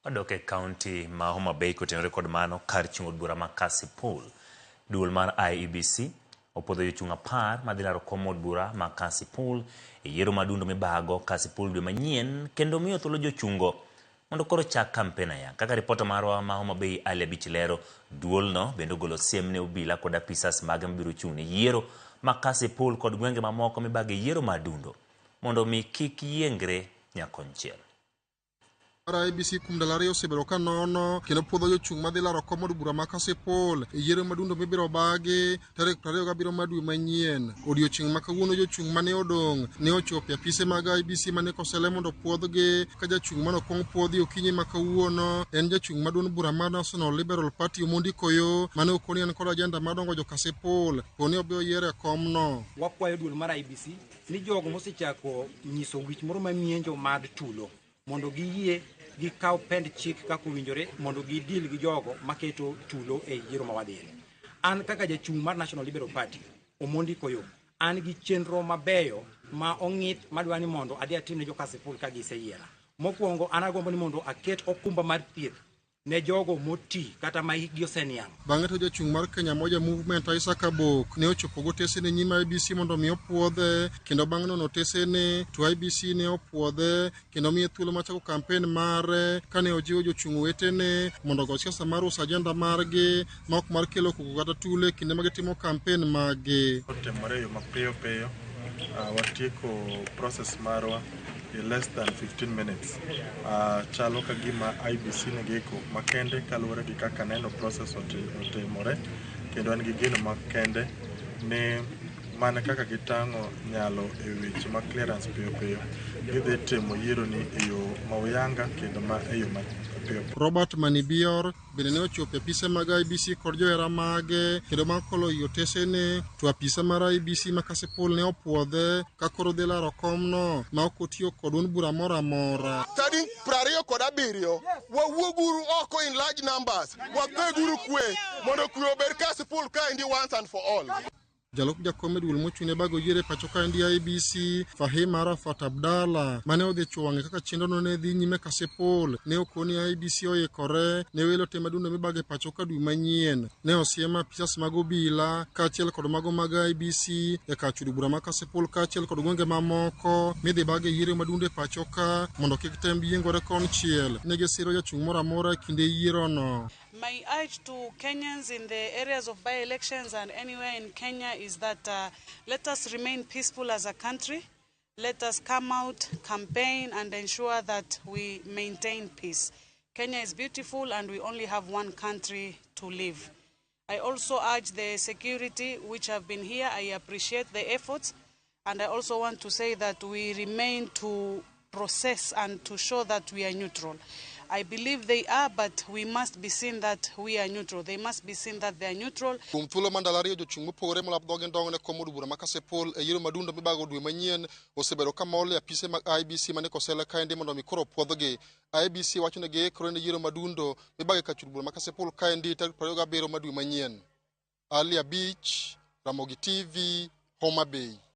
Wadok e kaunti ma Homa Bay kotenore kod mano kar chung' od bura ma Kasipul. Duol mar IEBC opuodho jochung' 10 madhi laro kom od bura ma Kasipul e yiero madundo mibago Kasipul dwe manyien kendo miyo thuolo jochungo mondo koro chak kampen ayanga. Kaka ripota marwa ma Homa Bay Ali Abich lero, duolno bende ogolo siem ne obila kod apisas mage mabiro chung' ne yiero ma Kasipul kod gwenge mamoko mibago e yiero madundo mondo mi kik yiengre nyakonchiel. Mar IEBC kuom ndalo 2 osebedo ka nono kendo puodho jochung' madhi laro kom od bura ma Kasipul e yiero madundo mibiro bagi tarik 27 mar dwe manyien. Odiochieng' ma kawuono jochung' mane odong' ne ochopo e apise mag IEBC mane Kosele mondo puodhgi ka jachung' mane okwong puodhi okinyi ma kawuono en jachung' ma duond bura mar National Liberal Party Omondi Koyo mane okoni en kod ajenda mar dongo jo Kasipul poni obi oyier e komno. Wakwayo duol mar IEBC ni jogo mosechako nyiso wich moro mamienjo mag tulo mondo giyie gikaw pend chik kaka owinjore mondo gidil gi jogo maketo tulo e yiero ma wadhiye. An kaka jachung' mar National Liberal Party, Omondi Koyo, an gi chenro mabeyo ma ong'ith madwa ni mondo adhi atim ne jo Kasipul ka giseyiera. Mokwongo an agombo ni mondo aket okumba mar thieth ne jogo moti kata ma hikgi oseniang'. Bang'e to jachung' mar Kenya Moja Movement Isaac Abok ne ochopo gotesene nyim IEBC mondo mi opuodhe kendo bang' nono otesene to IEBC ne opuodhe kendo miye thuolo mar chako kampen mare kane ojiwo jochung' wetene mondo ogo siasa mar uso ajenda margi ma ok mar kelo koko kata tulo e kinde ma gitimo kampen maggi. Otimore e yo mapiyo piyo, watieko process marwa in less than 15 minutes. Chalo ka gima IEBC nigi ikruok makende kaluwore gi kaka neno process otimore kendo an gi geno makende ni mana kaka gitang'o nyalo e weche mag clearance piyo piyo gidhi timo yiero ni e yo ma uyanga kendo ma e yo ma piyo piyo. Robert Manibior bende ne ochopo e apise mag IEBC kod johera mage kendo bang' kolo i otesene to apisa mar IEBC ma Kasipul ne opuodhe ka koro dhi laro komno ma ok otiyo kod duond bura moro amora. Tarik 27 wawuoguru oko in large numbers, watheguru kwe mondo kwe obed Kasipul kaendi once and for all. Jalup jakom e duol mochung' ne bago yiero e pacho kaendi IEBC Fahim Arafat Abdalla mane odhi chuo wang'e kaka chenrono ne dhi nyime Kasipul ne okoni IEBC oikore ne welo te madundo mibago e pacho ka dwe manyien. Ne osiem apisas mag obila kaachiel kod mago mag IEBC e kar chudo bura ma Kasipul kaachiel kod gwenge mamoko midhi bag e yiero madundo e pacho ka mondo kik tem yiengore konchiel ne gisiro jachung' moro amora e kinde yierono. My urge to Kenyans in the areas of by-elections and anywhere in Kenya is that let us remain peaceful as a country. Let us come out, campaign, and ensure that we maintain peace. Kenya is beautiful and we only have one country to live. I also urge the security which have been here. I appreciate the efforts, and I also want to say that we remain to process and to show that we are neutral. I believe they are, but we must be seen that we are neutral. They must be seen that they are neutral. Kuom thuolo mar ndalo 2 jochung' mopogore molap dhogi ndong' ne kom od bura ma Kasipul e yiero madundo mibago dwe manyien osebedo ka mol e apise mag IEBC mane Kosele kaendi mondo mi koro puodhgi. IEBC wacho ni giikore ne yiero madundo mibago e kar chud bura ma Kasipul kaendi tarik 27 mar dwe manyien. Ali Abich, Ramogi TV, Homa Bay.